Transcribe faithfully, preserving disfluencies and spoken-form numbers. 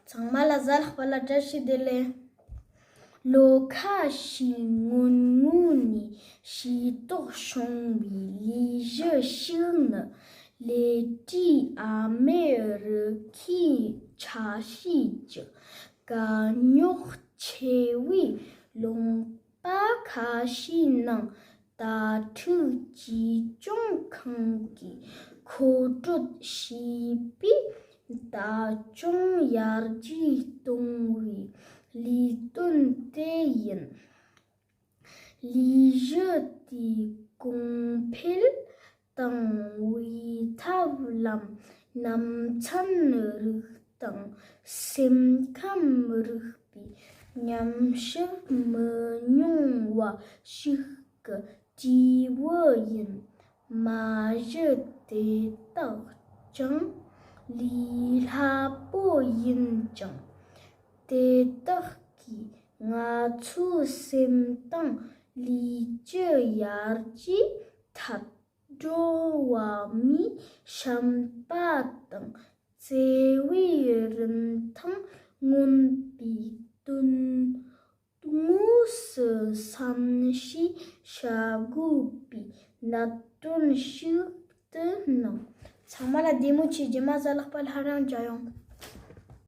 ཚང་མ་ལ་གཟའ་ལྷག་པ་ལ་བཀྲ་ཤིས་བདེ་ལེགས། ལོ་ཁ་ཤས་སྔོན་ངོས་ནས་ཤེས་རྟོགས་བྱུང་བའི་ལས་གཞི་ཞིག་ནི། ལས་བྲེལ་ཨ་མའི་རུ་ཁའི་ཆ་ཤས་ཀྱི་དཀའ་རྙོག་ཆེ་བའི་ལུང་པ་ཁ་ཤས་ནང་དྭ་ཕྲུག་གཅེས་སྐྱོང་ཁང་གིས་མཁོ་སྤྲོད་བྱས་པའི་ལྟ་སྐྱོང་ཡར་རྒྱས་གཏོང་བའི་ལས་དོན་དེ་ཡིན། ལས་གཞི་དེའི་གོང་འཕེལ་དང་བའི་ཐབས་ལམ་ནམ་ཚན་རིག་དང་སེམས་ཁམས་རིག་པའི་ཉམས་ཞིབ་མི་ཉུང་བ་ཞིག་གི་གྲས་བུ་ཡིན། མ་གཞི་དེ་དག་ཀྱང་ལས་སླ་པོ་ཡིན་ཀྱང་། དེ་དག་གིས་ང་ཚོའི་སེམས་དང་ལུས་ཀྱི་ཡར་རྒྱས་ཐད་འགྲོ་བ་མིའི་བྱམས་པ་དང་བརྩེ་བའི་རིན་ཐང་མངོན་པའི་དོན་དངོས་སུ་བསམ་ཤེས་བྱ་དགོས་པའི་གནད་དོན་ཞིག་ཏུ་སྣང་། ཚང་མ་ལ་བདེ་མོ་བྱོས། རྗེས་མ་གཟའ་ལྷག་པ་སླར་ཡང་མཇལ་ཡོང་།